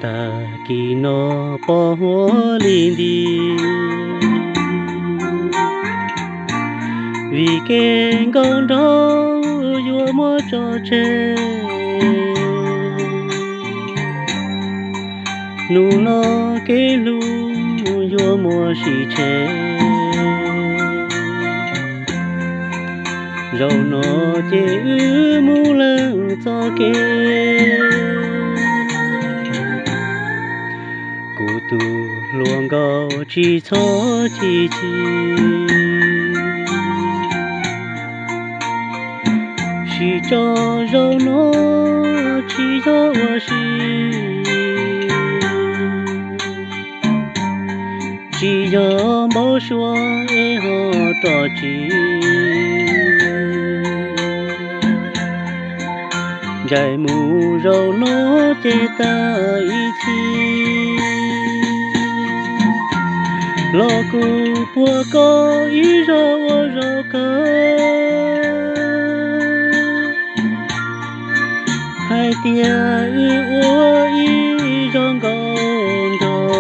Tag kis no pos huab li nti, vim kev nkauj nraug yuav muab tso tseg. Hnub no kev hlub yuav muab sim tseg. Zaum no ces wb mus leej txoj kev, kuv tus hluas nkauj tsis txhob chim chim. Sim tso zaum no tsis yog ua si, tsis yog npau suav es ho rov tsim. Ntsais mus zaum no ces tag ib txhis, los kuv puag koj ib zaug ua zaum kawg, hais tias wb ua ib zaug nkauj nraug.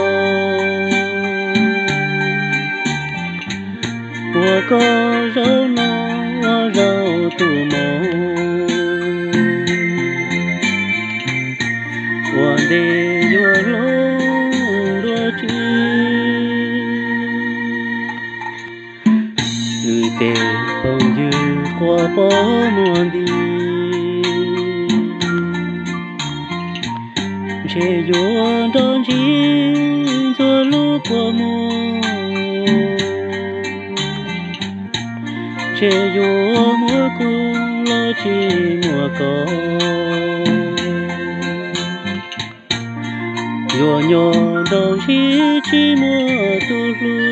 Puag koj zaum no ua zaum tus moos, ua ntej yuav hloov dua tswv. Wb tej phooj ywg quaj poob muag nti, ntshe yuav nrog ntsib ntxuag lub kua muag, ntshe yuav muab kuv los tsis muab koj, yuav nyob nrog ntsib tsis muaj tus hlub.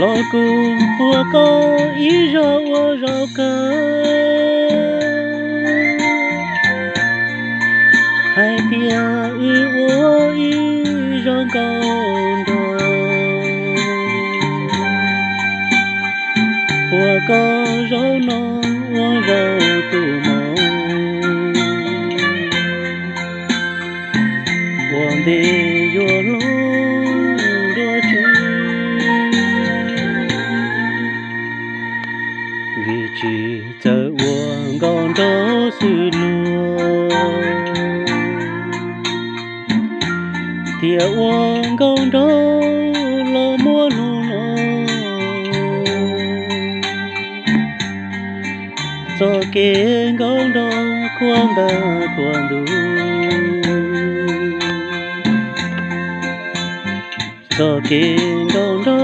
Los kuv puag koj ib zaug ua zaum kawg, hais tias wb ua ib zaug nkauj nraug. Puag koj zaum no ua zaum tus moos, ua ntej yuav hloov dua tswv. Vim tsis txawj ua nkauj nraug xwb luag, thiaj ua nkauj nraug los muaj hnub no. Txoj kev nkauj nraug khuab ntaj khuab ntug, txoj kev nkauj nraug